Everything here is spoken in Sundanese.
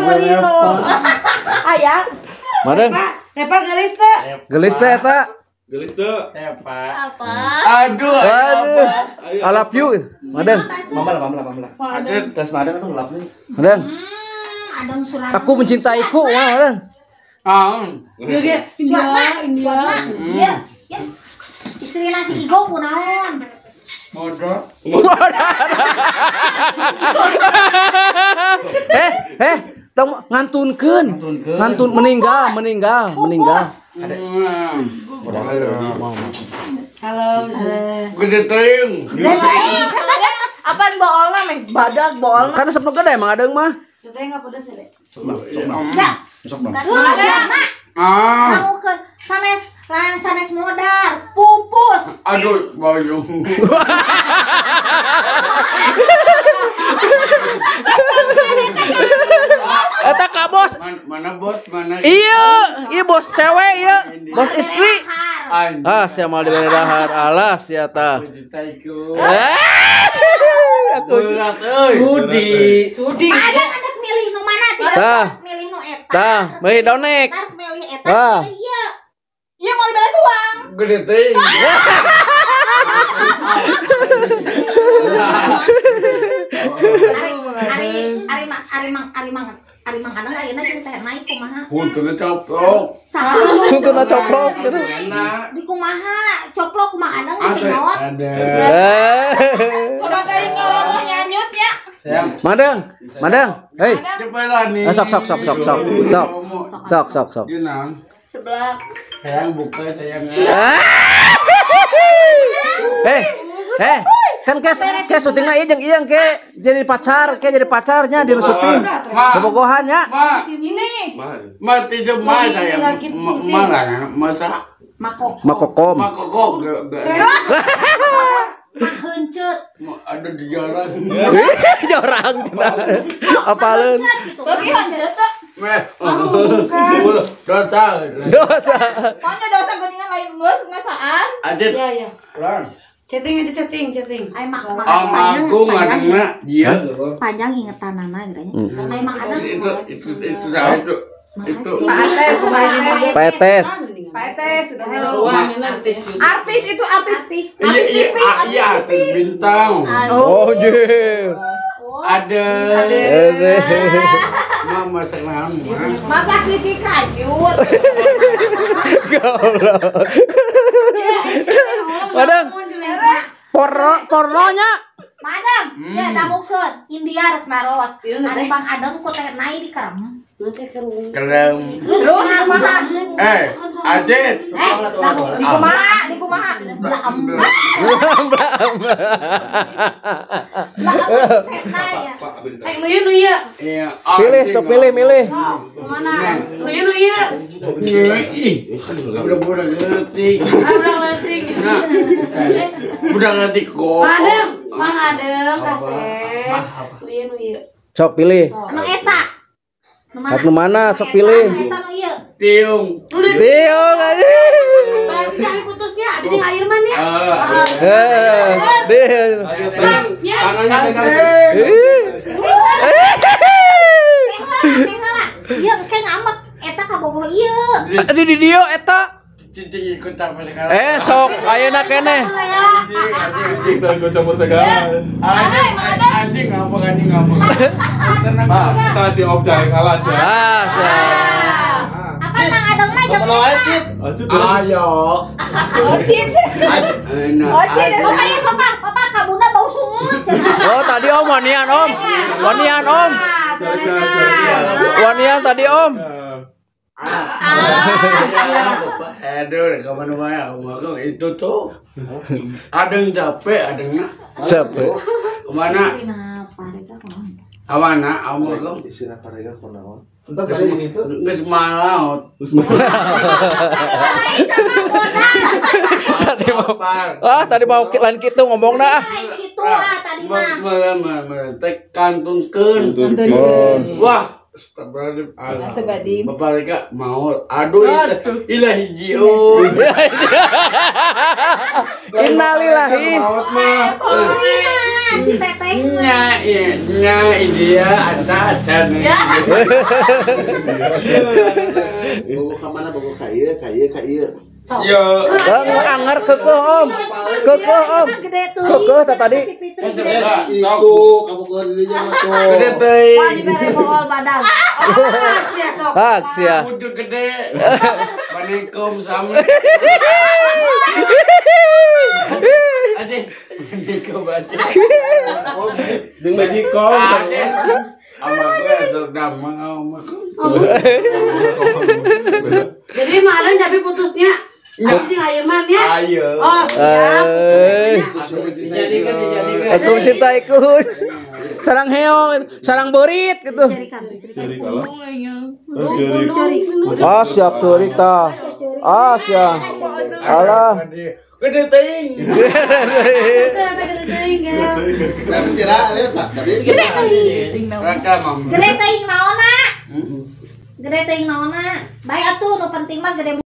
Molino. Aya. Madeng. Repa geulis teu? Geulis teh eta. Geulis teu? Repa. Apa? Aduh. Aduh. I love you. Madeng. Mamala. Tes madeng aduh love you. Madeng. Adeng surat. Aku mencintaiku, madeng. Ah. Ieu ge India, India. Ieu. Istri nasi igo kunaon? Modal. Tong ngantunkeun. Ngantun meninggal. Ada. Halo. Gede teuing. Apaan boolna meh badag boolna. Kan resep nu gede emang adeung mah. Teh enggak pedes deh. Sok bang. Ah. Mau ke sanes lain sanes modar, pupus. Aduh, baju. Eta ka bos. Mana bos, mana? Iya, bos cewek iya, bos istri. Ah, sia mal dibere dahar. Alah sia tah. Aku sudi. Sudi. Ada anak milih nu mana tah. Milih nu eta. Tah, milih donek. Milih eta. Iya. Iya mau dibere tuang. Gede teuing. Ari mang kadang ayeuna jeung teh naik kumaha? Huntuna coplok. Saha? Huntuna coplok gitu. Di kumaha? Coplok kumaha adang ditingot. Ada. Kumaha teuing ngomong nyanyut ya. Madeng. Hei. Sok. Sok. Sebelah. Sayang buka sayang. Kan ke syutingna ieu jeung ieu ke jadi pacar, ke jadi pacarnya di syuting. Bobogohan nya. Ini. Mati semua saya. Mana masa? Makokom. Makokok. Maheunceut. Ada di jarang. Jorang cenah. Apaleun? Bagi heunceut teh. Dosa. Dosa. Pokoknya dosa geuningan lain geus ngasaan. Ajit. Iya, iya. Chatting itu chatting. Ai mak aku ngadengna dia. Panjang ingetanana gitu nya. Ai mak ada itu. Pak Etes. Pak Etes. Artis itu artis. Iya, artis bintang. Oh, iya. Ada. Ma masak naon? Masak siki kayu. Goblok. Madang. Pornonya. Madang, ya dangukeun India rek naros. Ari Bang Adeng ku teh nai di kerem. Kerem. Terus kumaha? Adit. Di kumaha? Di kumaha? Blam. Nu ieu. Iya. Pilih, sok pilih, milih. Mana? Nu ieu nu ieu. Ih, budak-budak leutik. Ah, budak leutik. Budak leutik kok. Madang, Mang Adeng kasep. Nu ieu nu ieu. Sok pilih. Anu eta. Nu mana sok pilih. Eta nu ieu. Tiung. Tiung aja. Berarti cari putusnya abis jeung Airman ya. Tangannya pegang. Ieu engke ngambek eta kabogoh ieu. Di dieu eta. Cicing ikut campur segala. Sok ayeuna keneh. Cicing ikut campur segala. Anjing ngambek anjing ngambek. Tenang. Kita si Om cari kalah sih. Apa Mang Adeng mah jeung eta? Ayo. Ocit. Ocit. Ayo papa, papa kabuna bau sungut. Oh, tadi Om wanian Om. Wanian Om. Wanian tadi Om. Aduh, kapan wae aku itu tuh. Adeng capek, adengna. Capek. Kemana? Awana, amul Isina parega kunaon? Entar saya itu. Geus malaot. Tadi mau. Ah, tadi mau lain kitu ngomongna ah. Lain kitu ah tadi mah. Mah teh kantunkeun. Wah, Astagfirullahaladzim. Bapak Rika mau aduh ilah hiji oh. Innalillahi. Maut mah. Si teteh. Nya nya dia aca-aca nih. Bogo ka mana bogo ka ieu ka ieu ka ieu. Yo. Anger kekeh om. Kekeh om. Kekeh tadi. Itu kamu keluar dirinya mah tuh. Gede teuing. Wah, dibere bohol badag. Ah, sia sok. Hak sia. Kudu gede. Waalaikum sama. Aja. Waalaikum aja. Jeung majikom. Aja. Ama gue sok damang ama ku. Jadi malam tapi putusnya. Jadi Ayman ya. Ayo. Oh, siap. Dijadikan dijadikan. Aku mencintaiku. Sarang heo, sarang borit gitu. Jadi kalau. Terus jadi. Ah, siap curik tah. Ah, siap. Alah. Gede teuing. Gede teuing ya. Berarti si Ra lihat Pak tadi. Gede teuing. Raka mam. Gede teuing naonna? Gede teuing naonna? Bae atuh nu penting mah gede.